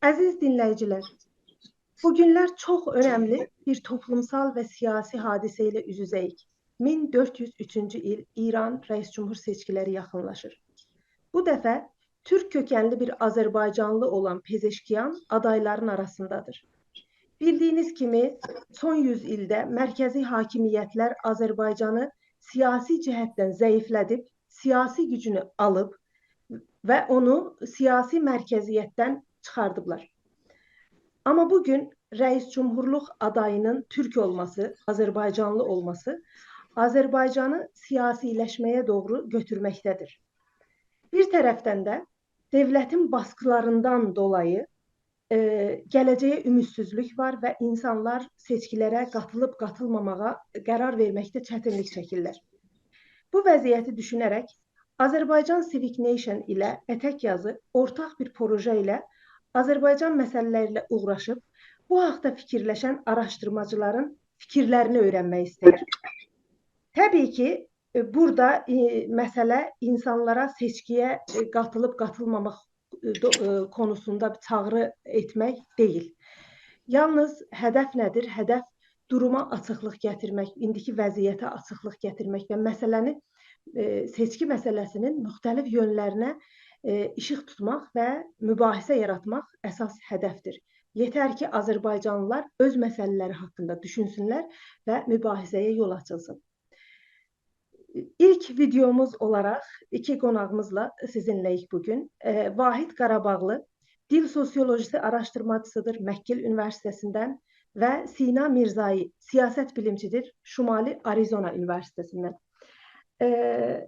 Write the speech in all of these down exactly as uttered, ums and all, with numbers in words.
عزیز دینله‌ییجیلر، بو گونلر چوخ اؤنملی بیر توپلومسال و سیاسی حادثه ایله اوز-اوزه‌ییک. مین دؤرد یوز اوچونجو ایل ایران رئیس جمهور سئچکیلری یاخینلاشیر. بو دفعه تورک کؤکنلی بیر آذربایجانلی اولان پزشکیان آدایلارین آراسیندادیر. بیلدیگینیز کیمی، سون یوز ایلده مرکزی حاکمیتلر آذربایجانی سیاسی جهتدن ضعیفله‌دیب، سیاسی گوجونو آلیب و اونو سیاسی مرکزیتدن چیخاردیبلار. آمما بو گون رئیس جمهورلوق آدایینین تورک اولماسی، آذربایجانلی اولماسی آذربایجانی سیاسیلشمه‌یه دوغرو گؤتورمکده‌دیر. بیر طرفدن ده دؤولتین باسقیلاریندان دولایی، ائ، گله‌جه‌یه اومیدسیزلیک وار و اینسانلار سئچکیلره قاتیلیب قاتیلماماغا قرار وئرمکده چتینلیک چکیرلر. بو وضعیتی دوشونه‌رک Azerbaijan Civic Nation ایله اتک یازی اورتاق بیر پروژه ایله آذربایجان مسئله‌لری ایله اوغراشیب، بو حاقدا فیکیرلشن آراشدیرماجیلارین فیکیرلرینی اؤیرنمک ایسته‌ییر. طبیعی کی، ائ، بورادا، ائ، مسئله اینسانلارا سئچکییه، ائ، قاتیلیب قاتیلماماق، ائ، دو-، ائ، قونوسوندا بیر چاغیری ائتمک دئییل. یالنیز هدف نه‌دیر؟ هدف دوروما آچیقلیق گتیرمک، ایندیکی وضعیته آچیقلیق گتیرمک و مسئله‌نی، ائ، سئچکی مسئله‌سینین موختلیف یؤنلرینه، ائ، ایشیق توتماق و مباحثه یاراتماق اساس هدفدیر. یئتر کی، آذربایجانلیلار اؤز مسئله‌لری حاقیندا دوشونسونلر و مباحثه‌یه یول آچیلسین. ایلک ویدئوموز اولاراق ایکی قوناغیمیزلا سیزینله‌ییک بو گون. ائ، واحد قاراباغلی، دیل سوسیولوژیسی آراشدیرماجیسیدیر مکگیل اونیوئرسیتئتیندن و سینا میرزایی، سیاست بیلیمچیدیر شمالی آریزونا اونیوئرسیتئتیندن. ائ،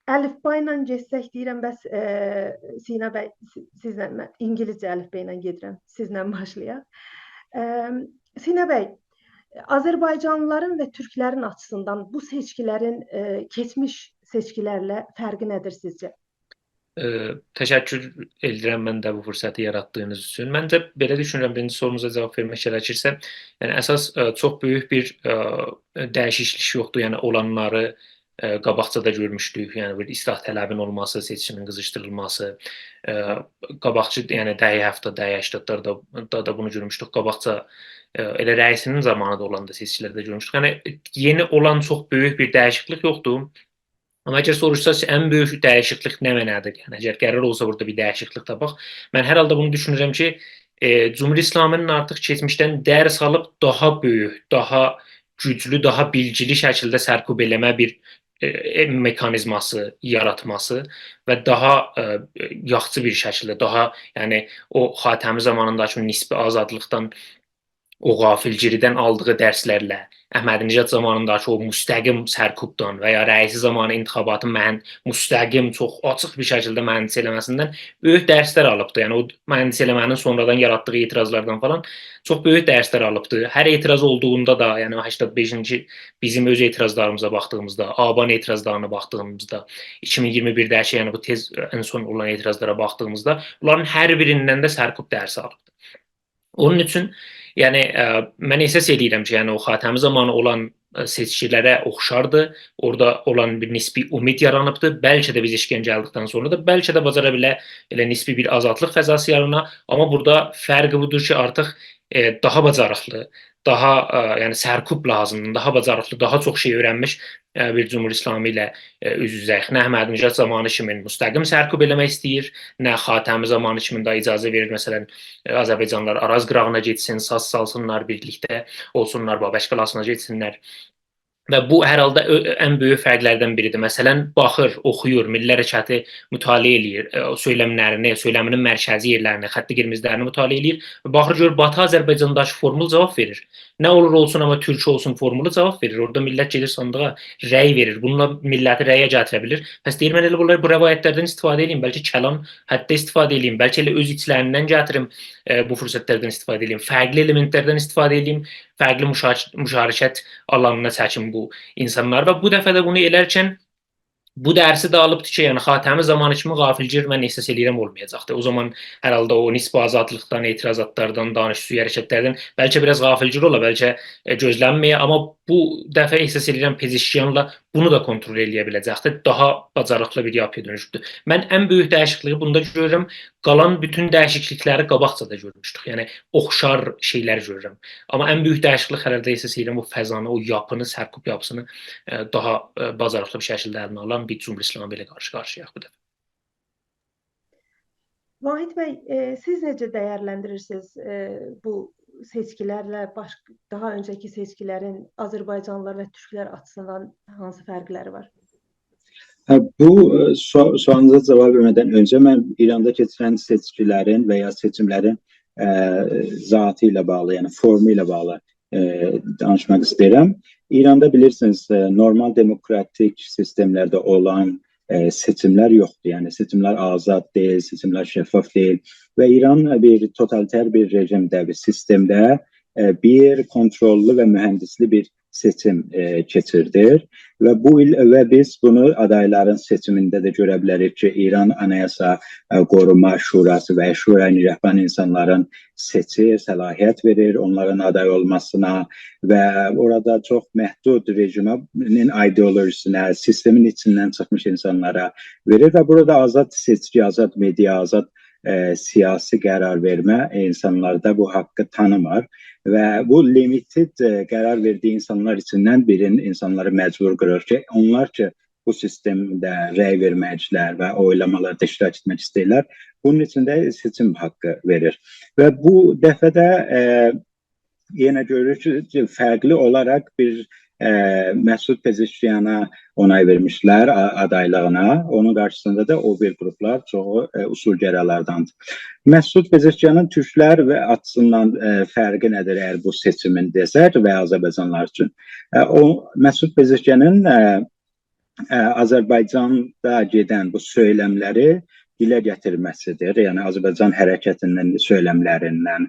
الفبا ایله گئتسک، دئییرم، بس، ائ، سینا بی، سی-، سیزله، من اینگیلیسجه الفبا ایله گئدیرم، سیزله باشلایاق. ائ، سینا بی، آذربایجانلیلارین و تورکلرین آچیسیندان بو سئچکیلرین، ائ، کئچمیش سئچکیلرله فرقی نه‌دیر سیزجه؟ ائ، تشکر ائدیرم من ده بو فرصتی یاراتدیغینیز اوچون. منجه، بئله دوشونورم، بیرینجی سورونوزا جاواب وئرمک گرکیرسه، یعنی اساس، ائ، چوخ بؤیوک بیر، ائ، دییشیکلیک یوخدور. یعنی اولانلاری، ائ، قاباقجا دا گؤرموشدوک. یعنی بیر اصلاح‌طلبین اولماسی، سئچکیمین قیزیشدیریلماسی، ائ، قاباقکی، یعنی دهه هفتاد، دهه هشتادلاردا دا، دا بونو گؤرموشدوک. قاباقجا، ائ، ائله رئیسی‌نین زامانی دا اولاندا سئچکیلرده گؤرموشدوک. یعنی یئنی اولان چوخ بؤیوک بیر دییشیکلیک یوخدور. آمما اگر سوروشساز کی، ان بؤیوک دییشیکلیک نمنه‌دیر؟ یعنی، اگر قرار اولسا بورادا بیر دییشیکلیک تاپاق، من هر حالدا بونو دوشونورم کی، ائ، جمهوری اسلامی‌نین آرتیق کئچمیشدن درس آلیب داها بؤیوک، داها گوجلو، داها بیلگیلی شکیلده سرکوب ائله‌مه بیر، ائ، ائ، مکانیزماسی یاراتماسی و داها، ائ، یاخشی بیر شکیلده، داها، یعنی، او خاتمی زامانینداکی او نسبی آزادلیقدان، او غافلگیریدن آلدیغی درسلرله، احمدی‌نژاد زامانینداکی او مستقیم سرکوبدان و یا رئیسی زامانی انتخاباتی من-، مستقیم، چوخ آچیق بیر شکیلده مهندس ائله‌مه‌سیندن بؤیوک درسلر آلیبدی. یعنی او مهندس ائله‌مه‌نین سونرادان یاراتدیغی اعتراضلاردان فلان چوخ بؤیوک درسلر آلیبدی. هر اعتراض اولدوغوندا دا، یعنی او هشتاد بئشینجی بیزیم اؤز اعتراضلاریمیزا باخدیغیمیزدا، آبان اعتراضلارینا باخدیغیمیزدا، ایکی مین اییرمی بیرده‌کی، یعنی بو تئز، ان سون اولان اعتراضلارا باخدیغیمیزدا، بونلارین هر بیریندن ده سرکوب درسی آلیبدی. اونون اوچون، یعنی، ائ، من احساس ائدیرم کی، یعنی، او خاتمی زامانی اولان، ائ، سئچکیلره اوخشاردی. اورادا اولان بیر نسبی امید یارانیبدی. بلکه ده بیز ائشیگن گلدیکدن سونرا دا، بلکه ده باجارا بیله ائله نسبی بیر آزادلیق فضاسی یارانا. آمما بورادا فرقی بودور کی، آرتیق، ائ، داها باجاریقلی، داها، ائ، یعنی، سرکوب لحاظیندان داها باجاریقلی، داها چوخ شئی اؤیرنمیش، ائ، بیر جمهوری اسلامی ایله، ائ، اوز-اوزه‌ییک. نه احمدی‌نژاد زامانی کیمین مستقیم سرکوب ائله‌مک ایسته‌ییر، نه خاتمی زامانی کیمین ده اجازه وئریر، مثلا، ائ، آذربایجانلیلار آراز قیراغینا گئتسین، ساز سالسینلار بیرلیکده، اولسونلار، بابک قالاسینا گئتسینلر. و بو، هر حالدا، اؤ-، ان بؤیوک فرقلردن بیریدیر. مثلا، باخیر، اوخویور، میللی حرکتی مطالعه ائله‌ییر، ائ، او سؤیلملرینی، سؤیلمینین مرکزی یئرلرینی، خط قرمزلرینی مطالعه ائله‌ییر و باخیر، گؤرور، باتی آذربایجانداکی فورمول جاواب وئریر. نه اولور اولسون، آمما تورک اولسون فورمولو جاواب وئریر. اورادا میللت گئدیر صاندیغا، رأی وئریر. بونونلا میللتی رأیه گتیره بیلیر. پس دئییر، من ائله بونلار، بو روایتلردن استفاده ائله‌ییم، بلکه کلان حدده استفاده ائله‌ییم، بلکه ائله اؤز ایچلریندن گتیریم، ائ، بو فرصتلردن استفاده ائله‌ییم، فرقلی المنتلردن استفاده ائله‌ییم، فرقلی مشار-، مشارکت آلانینا چکیم بو اینسانلاری. و بو دفعه ده بونو ائلرکن بو درسی ده آلیبدی کی، یعنی خاتمی زامانی کیمی غافلگیر، من احساس ائله‌ییرم، اولمایاجاقدی. او زامان هر حالدا او نسبی آزادلیقدان، اعتراضاتلاردان، دانشجو حرکتلردن بلکه بیر آز غافلگیر اولا، بلکه، ائ، گؤزلنمه‌یه، آمما بو دفعه احساس ائله‌ییرم، پزشکیانلا بونو دا کنترل ائله‌یه بیله‌جکدیر. داها باجاریقلی بیر یاپییا دؤنوشوبدور. من ان بؤیوک دییشیکلیگی بوندا گؤرورم. قالان بوتون دییشیکلیکلری قاباقجا دا گؤرموشدوک. یعنی اوخشار شئیلر گؤرورم. آمما ان بؤیوک دییشیکلیک هله ده ایسه سئییرم او فضانی، او یاپینی، سرکوب یاپیسینی، ائ، داها، ائ، باجاریقلی بیر شکیلده الینه آلان بیر جمهوری اسلامی ایله قارشی‌قارشی‌یاییق بو دفعه. واحد بی، ائ، سیز نئجه دیرلندیریرسینیز، ائ، بو سئچکیلرله باش-، داها اؤنجه‌کی سئچکیلرین آذربایجانلیلار و تورکلر آچیسیندان هانسی فرقلری وار؟ هه، بو، ائ، سو-، سوالینیزا جاواب وئرمه‌دن اؤنجه من ایراندا کئچیرلن سئچکیلرین و یا سئچیملرین، ائ، ذاتی ایله باغلی، یعنی فورمو ایله باغلی، ائ، دانیشماق ایسته‌ییرم. ایراندا بیلیرسینیز، ائ، نورمال دموکراتیک سیستملرده اولان، ائ، سئچیملر یوخدور. یعنی سئچیملر آزاد دئییل، سئچیملر شفاف دئییل و ایران بیر توتالیتر بیر رژیمده، بیر سیستمده، ائ، بیر کنترللو و مهندسلی بیر سئچیم، ائ، کئچیردیر و بو ایل و بیز بونو آدایلارین سئچیمینده ده گؤره بیلریک کی، ایران آنایاسا، ائ، قوروما شوراسی و شورای نگهبان اینسانلارین سئچیر، صلاحیت وئریر اونلارین آدای اولماسینا و اورادا چوخ محدود رژیمین ایدئولوژیسینه، سیستمین ایچیندن چیخمیش اینسانلارا وئریر و بورادا آزاد سئچکی، آزاد مئدیا، آزاد، ائ، سیاسی قرار وئرمه اینسانلاردا بو حاققی تانیمیر و بو لیمیتد، ائ، قرار وئردیگی اینسانلار ایچیندن بیرین اینسانلاری مجبور قیلیر کی، اونلار کی، بو سیستمده رأی وئرمکلر و اویلامالاردا اشتراک ائتمک ایسته‌ییرلر، بونون اوچون ده سئچیم حاققی وئریر. و بو دفعه ده، ائ، یئنه گؤروروک کی، فرقلی اولاراق بیر، ائ، مسعود پزشکیانا اونای وئرمیشلر آ-، آدایلیغینا. اونون قارشیسیندا دا او بیر گروپلار چوخو، ائ، اصولگرالارداندیر. مسعود پزشکیانین تورکلر و آچیسیندان، ائ، فرقی نه‌دیر، اگر بو سئچیمین دئسک و آذربایجانلیلار اوچون؟ ائ، او، مسعود پزشکیانین، ائ، ائ، آذربایجاندا گئدن بو سؤیلملری دیله گتیرمه‌سیدیر. یعنی، آذربایجان حرکتینین سؤیلملریندن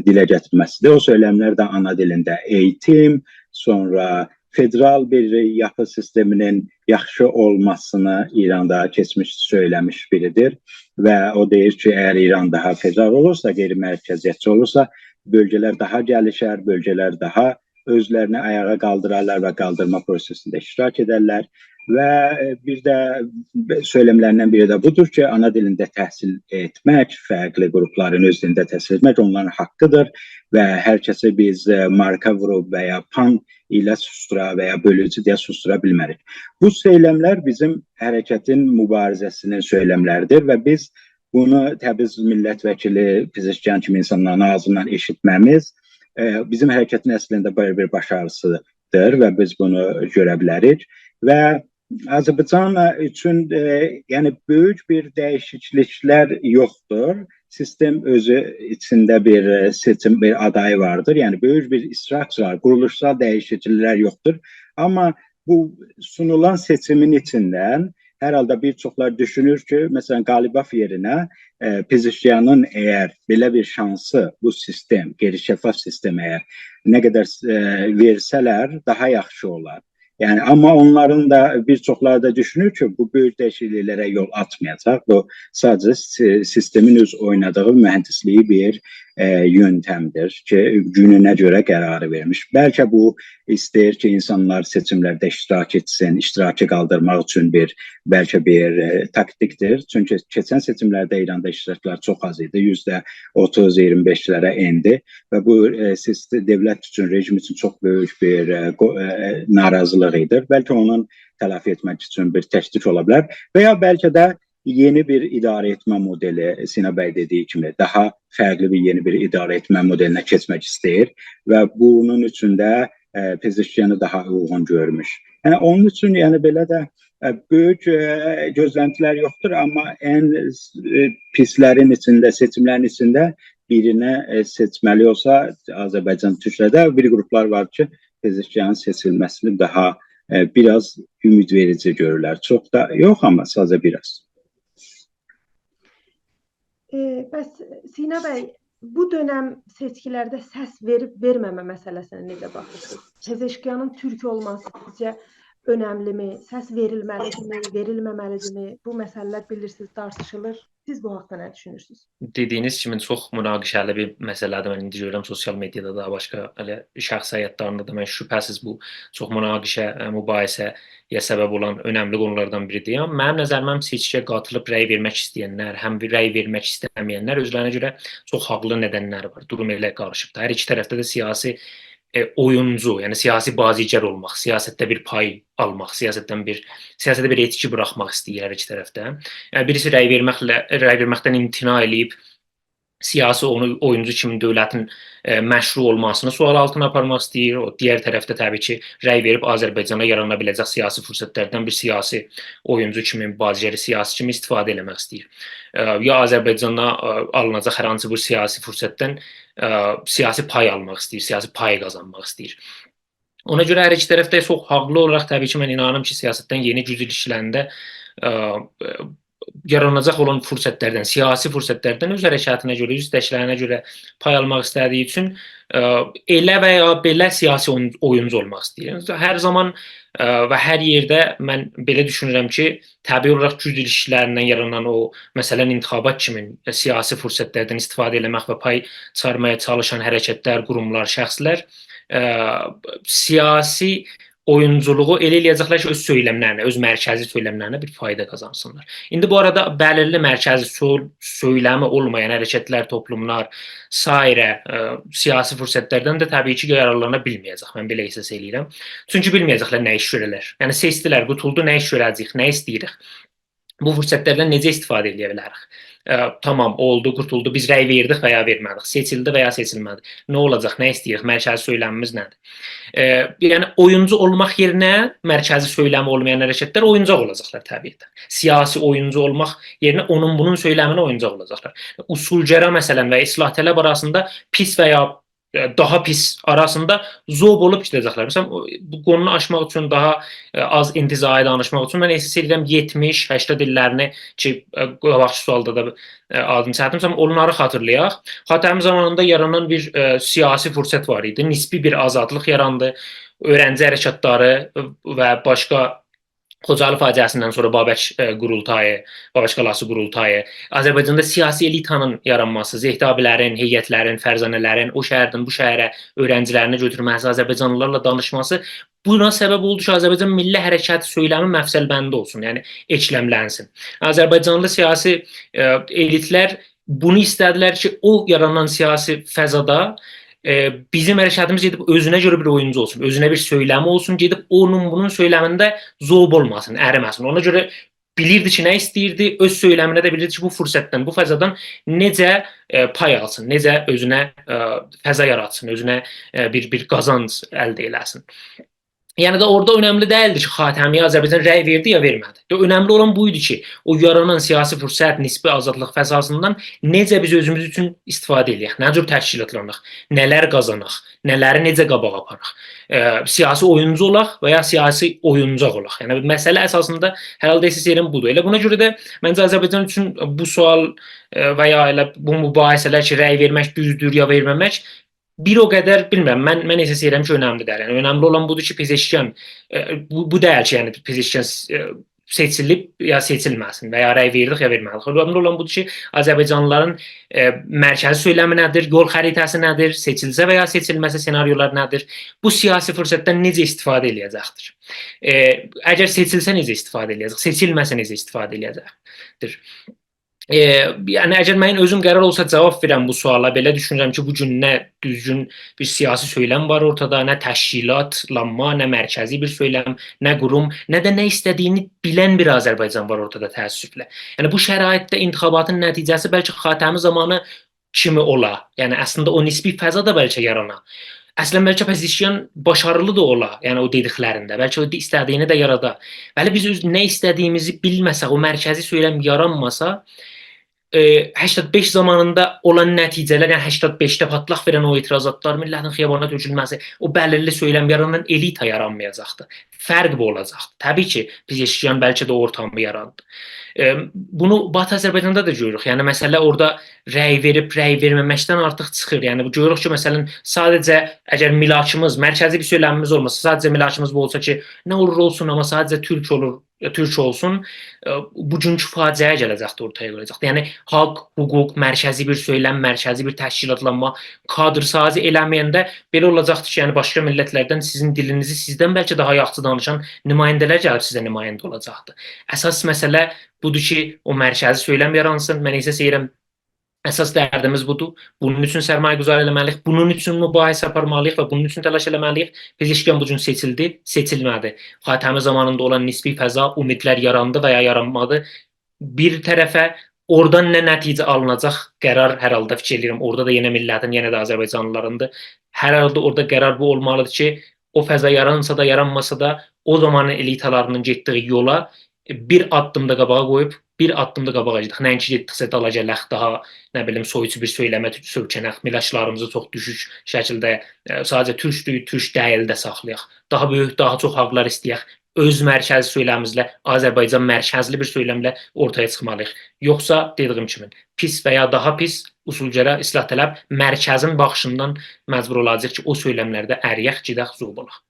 دیله گتیرمه‌سیدیر. او سؤیلملر ده آنا دیلینده ائییتیم، سونرا فدرال بیر یاپی سیستمینین یاخشی اولماسینی ایراندا کئچمیش سؤیله‌میش بیریدیر. و او دئییر کی، اگر ایران داها فدرال اولورسا، غیر مرکزیتچی اولورسا، بؤلگه‌لر داها گلیشر، بؤلگه‌لر داها اؤزلرینی آیاغا قالدیرارلار و قالدیرما پروسئسینده اشتراک ائدرلر. و، ائ، بیر ده سؤیلملریندن بیری ده بودور کی، آنا دیلینده تحصیل ائتمک، فرقلی گروپلارین اؤز دیلینده تحصیل ائتمک اونلارین حاققیدیر و هر کسی بیز، ائ، مارکا ووروب و یا پان ایله سوسدورا و یا بؤلوجو دئیه سوسدورا بیلمه‌ریک. بو سؤیلملر بیزیم حرکتین موباریزه‌سینین سؤیلملریدیر و بیز بونو تبریز میللت وکیلی پزشکیان کیمی اینسانلارین آغزیندان ائشیتمه‌میز، ائ، بیزیم حرکتین اصلینده بئله بیر باشاریسیدیر و بیز بونو گؤره بیلریک. و آذربایجان اوچون، ائ، یعنی، بؤیوک بیر دییشیکلیکلر یوخدور. سیستم اؤزو ایچینده بیر، ائ، سئچیم، بیر آدایی واردیر. یعنی، بؤیوک بیر اشتراکچی وار، قورولوشسال دییشیکلیکلر یوخدور. آمما بو سونولان سئچیمین ایچیندن هر حالدا بیر چوخلار دوشونور کی، مثلا، قالیباف یئرینه، ائ، پزشکیانین اگر بئله بیر شانسی بو سیستم، غیر شفاف سیستم اگر نه قدر، ائ، وئرسه‌لر، داها یاخشی اولار. یعنی، آمما اونلارین دا، بیر چوخلاری دا دوشونور کی، بو بؤیوک دییشیکلیکلره یول آچمایاجاق. بو ساده‌جه سی-، سیستمین اؤز اوینادیغی، مهندسلیگی بیر، ائ، یؤنتمدیر کی، گونونه گؤره قراری وئرمیش. بلکه بو ایسته‌ییر کی، اینسانلار سئچیملرده اشتراک ائتسین، اشتراکی قالدیرماق اوچون بیر، بلکه بیر، ائ، تاکتیکدیر. چونکی کئچن سئچیملرده ایراندا اشتراکلار چوخ آز ایدی، یوزده اوتوز، اییرمی بئشلره ائندی. و بو، ائ، سیست-، دؤولت اوچون، رژیم اوچون چوخ بؤیوک بیر، ائ، قو-، ائ، ناراضیلیق ایدی. بلکه اونون تلافی ائتمک اوچون بیر تکتیک اولا بیلر. و یا بلکه ده یئنی بیر اداره ائتمه مدلی، سینا بی دئدیگی کیمی، داها فرقلی بیر یئنی بیر اداره ائتمه مدلینه کئچمک ایسته‌ییر و بونون اوچون ده، ائ، پزشکیانی داها اویغون گؤرموش. یعنی، اونون اوچون، یعنی، بئله ده، ائ، بؤیوک، ائ، گؤزلنتیلر یوخدور، آمما ان، ائ، پیسلرین ایچینده، سئچیملرین ایچینده بیرینی، ائ، سئچمه‌لی اولسا، آذربایجان تورکلرده بیر گروپلار وار کی، پزشکیانین سئچیلمه‌سینی داها، ائ، بیر آز امید وئریجی گؤرورلر. چوخ دا یوخ، آمما ساده‌جه بیر آز. ائ، بس، سینا بی، بو دؤنم سئچکیلرده سس وئریب وئرمه‌مه مسئله‌سینه نئجه باخیرسینیز؟ پزشکیانین تورک اولماسی سیزجه اؤنملی‌می؟ سس وئریلمه‌لی‌دیرمی، وئریلمه‌مه‌لی‌دیرمی؟ بو مسئله‌لر، بیلیرسینیز، تارتیشیلیر. سیز بو حاقدا نه دوشونورسونوز؟ دئدیگینیز کیمی چوخ مناقشه‌لی بیر مسئله‌دیر. من ایندی گؤرورم سوسیال مئدیادا دا، باشقا ائله شخصی حیاتلاریندا دا، من شبهه‌سیز بو چوخ مناقشه، ائ، مباحثه‌یه سبب اولان اؤنملی قونولاردان بیریدیر. آمما منیم نظریمه سئچکی‌یه قاتیلیب رأی وئرمک ایسته‌ینلر، هم بیر رأی وئرمک ایسته‌مه‌ینلر، اؤزلرینه گؤره چوخ حاقلی ندنلری وار. دوروم ائله قاریشیبدیر. هر ایکی طرفده ده سیاسی، ائ، اویونجو، یعنی سیاسی بازیگر اولماق، سیاستده بیر پای آلماق، سیاستدن بیر، سیاسته بیر ائتکی بوراخماق ایسته‌ییر هر ایکی طرفده. یعنی بیریسی رأی وئرمکله، رأی وئرمکدن امتناع ائله‌ییب سیاسی اونو، اویونجو کیمی دؤولتین، ائ، مشروع اولماسینی سؤال آلتینا آپارماق ایسته‌ییر. او دیگر طرفده طبیعی کی، رأی وئریب آذربایجانا یارانا بیله‌جک سیاسی فرصتلردن بیر سیاسی اویونجو کیمی، بازیگر سیاسی کیمی استفاده ائله‌مک ایسته‌ییر. ائ، یا آذربایجانا، ائ، آلیناجاق هر هانسی بیر سیاسی فرصتدن، ائ، سیاسی پای آلماق ایسته‌ییر، سیاسی پای قازانماق ایسته‌ییر. اونا گؤره هر ایکی طرف ده چوخ حاقلی اولاراق، طبیعی کی، من اینانیرام کی، سیاستدن یئنی گوج ایلیشکی‌لرینده، ائ، ائ، یاراناجاق اولان فرصتلردن، سیاسی فرصتلردن اؤز حرکتینه گؤره، اؤز ایستکلرینه گؤره پای آلماق ایسته‌دیگی اوچون، ائ، ائله و یا بئله سیاسی اویون-، اویونجو اولماق ایسته‌ییر. هر زامان، ائ، و هر یئرده من بئله دوشونورم کی، طبیعی اولاراق گوج ایلیشکی‌لریندن یارانان او، مثلا، انتخابات کیمی سیاسی فرصتلردن استفاده ائله‌مک و پای چیخارماغا چالیشان حرکتلر، قوروملار، شخصلر، ائ، سیاسی اویونجولوغو ائله ائله‌یه‌جکلر کی، اؤز سؤیلملرینه، اؤز مرکزی سؤیلملرینه بیر فایدا قازانسینلار. ایندی بو آرادا بلیرلی مرکزی سؤ-، سؤیلمی اولمایان حرکتلر، توپلوملار، سایره، ائ، سیاسی فرصتلردن ده طبیعی کی، یارارلانا بیلمه‌یه‌جک. من بئله احساس ائله‌ییرم. چونکی بیلمه‌یه‌جکلر نه ایش گؤره‌لر. یعنی سئچدیلر، قوتولدو، نه ایش گؤره‌جه‌ییک، نه ایسته‌ییریک. بو فرصتلردن نئجه استفاده ائله‌یه بیلریک؟ ائ، تامام، اولدو، قوتولدو، بیز رأی وئردیک و یا وئرمه‌دیک، سئچیلدی و یا سئچیلمه‌دی. نه اولاجاق، نه ایسته‌ییریک، مرکزی سؤیلمیمیز نه‌دیر؟ ائ، یعنی اویونجو اولماق یئرینه مرکزی سؤیلمی اولمایان حرکتلر اویونجاق اولاجاقلار طبیعی کی. سیاسی اویونجو اولماق یئرینه اونون بونون سؤیلمینه اویونجاق اولاجاقلار. اصولگرا مثلا و اصلاح‌طلب آراسیندا پیس و یا، ائ، داها پیس آراسیندا ذوب اولوب گئده‌جکلر. مثلا، او، بو قونونو آچماق اوچون، داها، ائ، آز انتزاعی دانیشماق اوچون من احساس ائدیرم یئتمیش، هشتاد ایللرینی کی، ائ، قاباقکی سؤالدا دا، ائ، آدینی چکدیم. مثلا، اونلاری خاطیرلایاق. خاتمی زامانیندا یارانان بیر، ائ، سیاسی فرصت وار ایدی. نسبی بیر آزادلیق یاراندی. اؤیرنجی حرکتلری و باشقا، خوجالی فاجعه‌سیندن سونرا بابک، ائ، قورولتایی، بابک قالاسی قورولتایی، آذربایجاندا سیاسی الیتانین یارانماسی، زهتابی‌لرین، هیئتلرین، فرزانه‌لرین، او شهردن بو شهره اؤیرنجی‌لرینی گؤتورمه‌سی، آذربایجانلی‌لارلا دانیشماسی بونا سبب اولدو کی، آذربایجان میللی حرکت سؤیلمی مفصل‌بندی اولسون، یعنی ائکلملنسین. آذربایجانلی سیاسی، ائ، الیتلر بونو ایسته‌دیلر کی، او یارانان سیاسی فضادا، ائ، بیزیم حرکتیمیز گئدیب اؤزونه گؤره بیر اویونجو اولسون، اؤزونه بیر سؤیلمی اولسون، گئدیب اونون بونون سؤیلمینده ذوب اولماسین، اریمه‌سین. اونا گؤره بیلیردی کی، نه ایسته‌ییردی، اؤز سؤیلمینه ده بیلیردی کی، بو فرصتدن، بو فضادان نئجه، ائ، پای آلسین، نئجه اؤزونه، ائ، فضا یاراتسین، اؤزونه، ائ، بیر، بیر قازانج الده ائله‌سین. یعنی ده اورادا اؤنملی دئییلدی کی، خاتمی‌یه آذربایجان رأی وئردی یا وئرمه‌دی. ده اؤنملی اولان بو ایدی کی، او یارانان سیاسی فرصت، نسبی آزادلیق فضاسیندان نئجه بیز اؤزوموز اوچون استفاده ائله‌یک، نه جور تشکیلاتلاناق، نه‌لر قازاناق، نه‌لری نئجه قاباغا آپاراق. ائ، سیاسی اویونجو اولاق و یا سیاسی اویونجاق اولاق. یعنی، مسئله اساسیندا هر حالدا احساس ائدیرم بودور. ائله بونا گؤره ده منجه آذربایجان اوچون بو سؤال، ائ، و یا ائله بو مباحثه‌لر کی، رأی وئرمک دوزدور یا وئرمه‌مک، بیر او قدر، بیلمیرم، من، من احساس ائدیرم کی، اؤنملی دئییل. یعنی، اؤنملی اولان بودور کی، پزشکیان، ائ، بو، بو دئییل کی، یعنی، پزشکیان، ائ، سئچیلیب یا سئچیلمه‌سین و یا رأی وئردیک یا وئرمه‌دیک. اؤنملی اولان بودور کی، آذربایجانلی‌لارین، ائ، مرکزی سؤیلمی نه‌دیر، یول خریطه‌سی نه‌دیر، سئچیلسه و یا سئچیلمه‌سه سناریولار نه‌دیر، بو سیاسی فرصتدن نئجه استفاده ائله‌یه‌جکدیر؟ ائ، اگر سئچیلسه نئجه استفاده ائله‌یه‌جک، سئچیلمه‌سه نئجه استفاده ائله‌یه‌جکدیر؟ ائ، یعنی، اگر منیم اؤزوم قرار اولسا جواب وئرم بو سؤالا، بئله دوشونورم کی، بو گون نه دوزگون بیر سیاسی سؤیلم وار اورتادا، نه تشکیلاتلانما، نه مرکزی بیر سؤیلم، نه قوروم، نه ده نه ایسته‌دیگینی بیلن بیر آذربایجان وار اورتادا، تأسفله. یعنی، بو شرایطده انتخاباتین نتیجه‌سی بلکه خاتمی زامانی کیمی اولا. یعنی، اصلینده او نسبی فضا دا بلکه یارانا. اصلا، بلکه پزشکیان باشاریلی دا اولا، یعنی، او دئدیکلرینده. بلکه او ایسته‌دیگینی ده یارادا. بلی، بیز اؤز نه ایسته‌دیگیمیزی بیلمه‌سک، او مرکزی سؤیلم یارانماسا، ائ، هشتاد بئش زامانیندا اولان نتیجه‌لر، یعنی هشتاد بئشده پاتلاق وئرن او اعتراضاتلار، میللتین خیابانا تؤکولمه‌سی، او بلیرلی سؤیلم یارانان الیتا یارانمایاجاقدی. فرق بو اولاجاقدیر. طبیعی کی، پزشکیان بلکه ده او اورتامی یاراندی. ائ، بونو باتی آذربایجاندا دا گؤروروک. یعنی، مسئله اورادا رأی وئریب، رأی وئرمه‌مکدن آرتیق چیخیر. یعنی، بو گؤروروک کی، مثلا، ساده‌جه اگر ملاکیمیز، مرکزی بیر سؤیلمیمیز اولماسا، ساده‌جه ملاکیمیز بو اولسا کی، نه اولور اولسون، آمما ساده‌جه تورک اولور، تورک اولسون، ائ، بوگونکو فاجعه گله‌جکدی، اورتایا قویاجاقدی. یعنی، حاق، حقوق، مرکزی بیر سؤیلم، مرکزی بیر تشکیلاتلانما، کادرسازی ائله‌مه‌ینده بئله اولاجاقدی کی، یعنی، باشقا میللتلردن سیزین دیلینیزی سیزدن بلکه داها یاخشی دانیشان نماینده‌لر گلیب سیزه نماینده اولاجاقدی. اساس مسئله بودور کی، او مرکزی سؤیلم یارانسین. من احساس ائدیرم، اساس دردیمیز بودور. بونون اوچون سرمایه‌گذاری ائله‌مه‌لی‌ییک، بونون اوچون مباحثه آپارمالی‌ییق و بونون اوچون تلاش ائله‌مه‌لی‌ییک. پزشکیان بو گون سئچیلدی، سئچیلمه‌دی. خاتمی زامانیندا اولان نسبی فضا، امیدلر یاراندی و یا یارانمادی. بیر طرفه اورادان نه نتیجه آلیناجاق قرار، هر حالدا فیکیر ائدیرم، اورادا دا یئنه میللتین، یئنه ده آذربایجانلی‌لارین‌دیر. هر حالدا اورادا قرار بو اولمالی‌دیر کی، او فضا یارانسا دا، یارانماسا دا، او زامانین الیتالاری‌نین گئتدیگی یولا بیر آددیم دا قاباغا قویوب، بیر آددیم دا قاباغا گئدک. نه‌اینکی گئتدیکجه دالا گلک، داها، نه بیلیم، سویوجو بیر سؤیلمه سؤکه‌نک، میلاکلاریمیزی چوخ دوشوک شکیلده، ائ، ساده‌جه تورک دویو-، تورک دئییل ده ساخلایاق. داها بؤیوک، داها چوخ حاقلار ایسته‌یک. اؤز مرکزی سؤیلمیمیزله، آذربایجان مرکزلی بیر سؤیلمله اورتایا چیخمالی‌ییق. یوخسا، دئدیگیم کیمی، پیس و یا داها پیس، اصولگرا، اصلاح‌طلب، مرکزین باخیشیندان مجبور اولاجاغیق کی، او سؤیلملرده ارییک، گئدک، ذوب اولاق.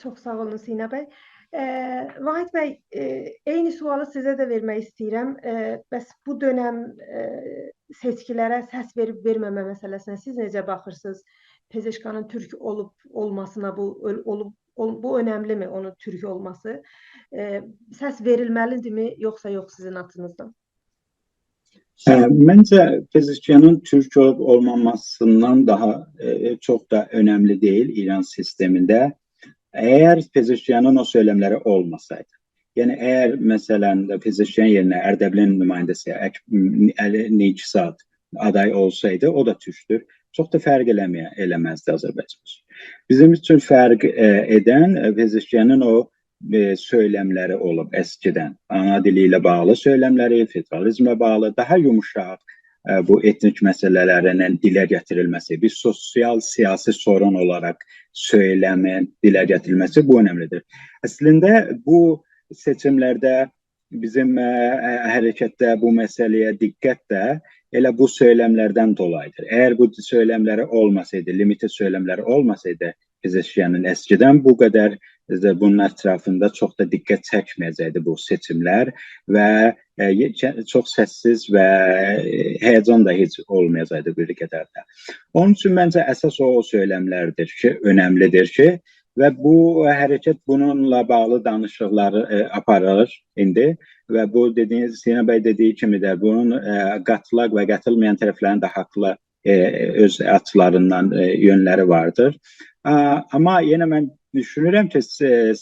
چوخ ساغ اولون، سینا بی. ائ، واحد بی، ائ، عینی سؤالی سیزه ده وئرمک ایسته‌ییرم. ائ، بس بو دؤنم، ائ، سئچکی‌لره سس وئریب وئرمه‌مه مسئله‌سینه سیز نئجه باخیرسینیز؟ پزشکیانین تورک اولوب اولماسینا بو اؤل-، اولوب اول-، بو اؤنملی‌می، اونون تورک اولماسی؟ ائ، سس وئریلمه‌لی‌دیرمی، یوخسا یوخ سیزین آچینیزدان؟ هه، منجه، پزشکیانین تورک اولوب اولماماسیندان داها، ائ، چوخ دا اؤنملی دئییل ایران سیستمینده. اگر پزشکیانین او سؤیلملری اولماسایدی، یعنی اگر، مثلا، پزشکیان یئرینه اردبیلین نماینده‌سی اک-، علی نیک‌زاد آدای اولسایدی، او دا تورکدور، چوخ دا فرق ائله‌مه‌یه-، ائله‌مزدی آذربایجان اوچون. بیزیم اوچون فرق، ائ، ائدن، ائ، پزشکیانین او ائ، سؤیلملری اولوب اسکیدن. آنا دیلی ایله باغلی سؤیلملری، فدرالیزمله باغلی، داها یوموشاق، ائ، بو ائتنیک مسئله‌لرینین دیله گتیریلمه‌سی، بیر سوسیال، سیاسی سورون اولاراق سؤیلمین دیله گتیریلمه‌سی، بو اؤنملی‌دیر. اصلینده بو سئچیملرده بیزیم، ائ، ائ، حرکتده بو مسئله‌یه دقت ده ائله بو سؤیلملردن دولایی‌دیر. اگر بو سؤیلملری اولماسایدی، لیمیتد سؤیلملری اولماسایدی، پزشکیانین اسکیدن بو قدر، ائ، بونون اطرافیندا چوخ دا دقت چکمه‌یه‌جکدی بو سئچیملر و، ائ، یئ-، چه-، چوخ سس‌سیز و، ائ، هیجان دا هئچ اولمایاجاقدی بیر قدر ده. اونون اوچون منجه اساس او، او سؤیلملردیر کی، اؤنملی‌دیر کی، و بو حرکت بونونلا باغلی دانیشیقلاری، ائ، آپاریر ایندی و بو دئدیگینیز، سینا بی دئدیگی کیمی ده بونون، ائ، قاتیلاق و قاتیلمایان طرفلرین ده حاقلی ائ، اؤز آچیلاریندان، ائ، یؤنلری واردیر. آ، آمما یئنه من دوشونورم کی، سئ-،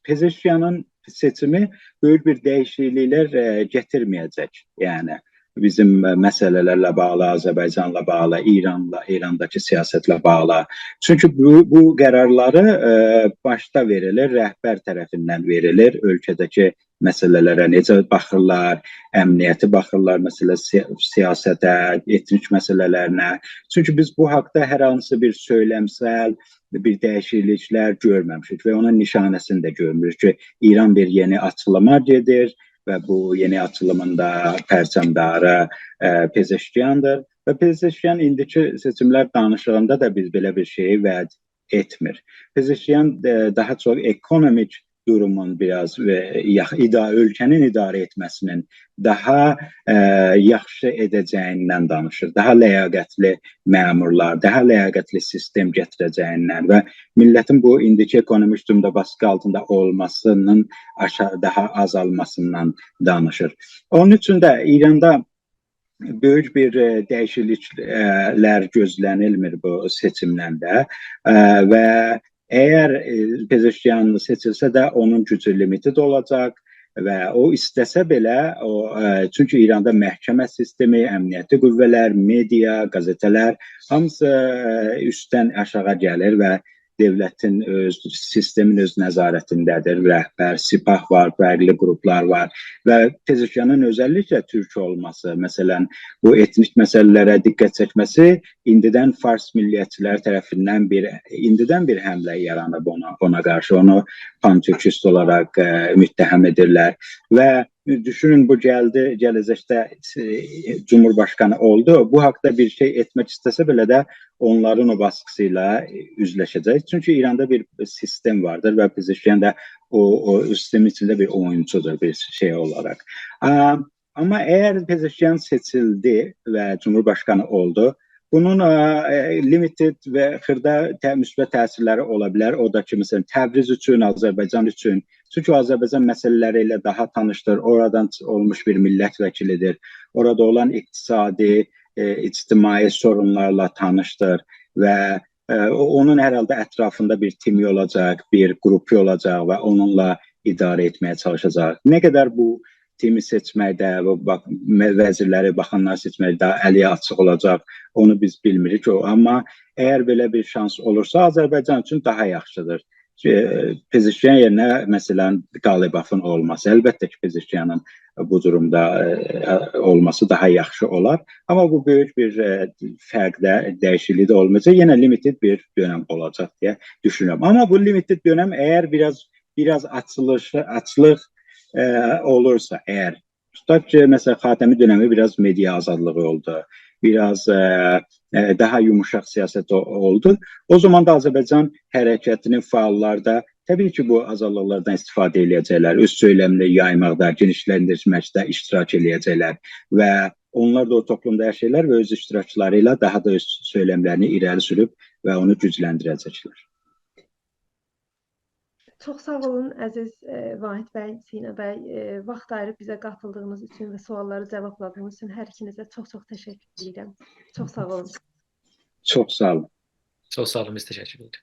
پزشکیانین سئچیمی بؤیوک بیر دییشیکلیکلر، ائ، گتیرمه‌یه‌جک. یعنی، بیزیم، ائ، مسئله‌لرله باغلی، آذربایجانلا باغلی، ایرانلا، ایرانداکی سیاستله باغلی. چونکی بو، بو قرارلاری، ائ، باشدا وئریلیر، رهبر طرفیندن وئریلیر، اؤلکه‌ده‌کی مسئله‌لره نئجه باخیرلار، امنیتی باخیرلار، مثلا، سی-، سیاسته، ائتنیک مسئله‌لرینه. چونکی بیز بو حاقدا هر هانسی بیر سؤیلمسل، بیر دییشیکلیکلر گؤرمه‌میشیک و اونون نشانه‌سینی ده گؤرموروک کی، ایران بیر یئنی آچیلیما گئدیر و بو یئنی آچیلیمین دا پرچمداری، ائ، پزشکیاندیر. و پزشکیان ایندیکی سئچیملر دانیشیغیندا دا بیز بئله بیر شئیی وعده ائتمیر. پزشکیان، ائ، داها چوخ اکونومیک دورومون بیر آز، ائ، یاخ-، ادا-، اؤلکه‌نین اداره ائتمه‌سینین داها، ائ، یاخشی ائده‌جه‌ییندن دانیشیر. داها لیاقتلی مأمورلار، داها لیاقتلی سیستم گتیره‌جه‌ییندن و میللتین بو ایندیکی اکونومیک دورومدا باسقی آلتیندا اولماسینین آشا-، داها آزالماسیندان دانیشیر. اونون اوچون ده ایراندا بؤیوک بیر، ائ، دییشیکلیکلر گؤزله‌نیلمیر بو سئچیملرده. ائ، و اگر، ائ، پزشکیان سئچیلسه ده اونون گوجو لیمیتد اولاجاق و او ایسته‌سه بئله، او، ائ، چونکی ایراندا محکمه سیستمی، امنیتی قوه‌لر، مئدیا، قزئته‌لر هامیسی، ائ، اوستدن آشاغی گلیر و دؤولتین اؤز، سیستمین اؤز نظارتینده‌دیر. رهبر، سپاه وار، فرقلی قروپلار وار و پزشکیانین اؤزللیکله تورک اولماسی، مثلا، بو ائتنیک مسئله‌لره دقت چکمه‌سی ایندیدن فارس میللیتچی‌لری طرفیندن بیر، ایندیدن بیر حمله یارانیب اونا، اونا قارشی. اونو پان‌تورکیست اولاراق، ائ، متهم ائدیرلر و دوشونون، بو گلدی، گله‌جکده، ائ، جمهورباشقانی اولدو. بو حاقدا بیر شئی ائتمک ایسته‌سه بئله ده اونلارین او باسقیسی ایله، ائ، اوزلشه‌جک. چونکی ایراندا بیر سیستم واردیر و پزشکیان دا او، او سیستمین ایچینده بیر اویونچودور، بیر شئی اولاراق. آ، آمما اگر پزشکیان سئچیلدی و جمهورباشقانی اولدو، بونون، ائ، ائ، limited و خیردا ته-، مثبت تأثیرلری اولا بیلر. او دا کی، مثلا، تبریز اوچون، آذربایجان اوچون. چونکی او آذربایجان مسئله‌لری ایله داها تانیشدیر. اورادان چ-، اولموش بیر میللت وکیلی‌دیر. اورادا اولان اقتصادی، ائ، اجتماعی سورونلارلا تانیشدیر و، ائ، او-، اونون هر حالدا اطرافیندا بیر تیمی اولاجاق، بیر قروپو اولاجاق و اونونلا اداره ائتمه‌یه چالیشاجاق. نه قدر بو تیمی سئچمکده، بو باخ-، مه-، وزیرلری، باخانلاری سئچمکده الی آچیق اولاجاق، اونو بیز بیلمیریک. او، آمما اگر بئله بیر شانس اولورسا، آذربایجان اوچون داها یاخشیدیر. ائ، پزشکیان یئرینه، مثلا، قالیبافین اولماسی، البته کی، پزشکیانین بو دورومدا، ائ، اولماسی داها یاخشی اولار. آمما بو بؤیوک بیر، ائ، فرق ده، دییشیکلیک ده اولمایاجاق. یئنه limited بیر دؤنم اولاجاق دئیه دوشونورم. آمما بو limited دؤنم اگر بیر آز، بیر آز آچیلیشی، آچیلیق، ائ، اولورسا، اگر توتاق کی، مثلا، خاتمی دؤنمی بیر آز مئدیا آزادلیغی اولدو، بیر آز، ائ، ائ، داها یوموشاق سیاست او-، اولدو. او زامان دا آذربایجان حرکتینین فعاللاری دا طبیعی کی، بو آزادلیقلاردان استفاده ائله‌یه‌جکلر، اؤز سؤیلمینی یایماقدا، گئنیشلندیرمکده اشتراک ائله‌یه‌جکلر و اونلار دا او توپلومدا یاشاییرلار و اؤز اشتراکلاری ایله داها دا اؤز سؤیلملرینی ایره‌لی سوروب و اونو گوجلندیره‌جکلر. چوخ ساغ اولون، عزیز، ائ، واحد بی، سینا بی، ائ، واخت آییریب بیزه قاتیلدیغینیز اوچون و سؤاللاری جاوابلادیغینیز اوچون هر ایکینیزه چوخ-چوخ تشکر ائدیرم. چوخ ساغ اولون. چوخ ساغ اولون. چوخ ساغ اولون، بیز تشکر ائدیریک.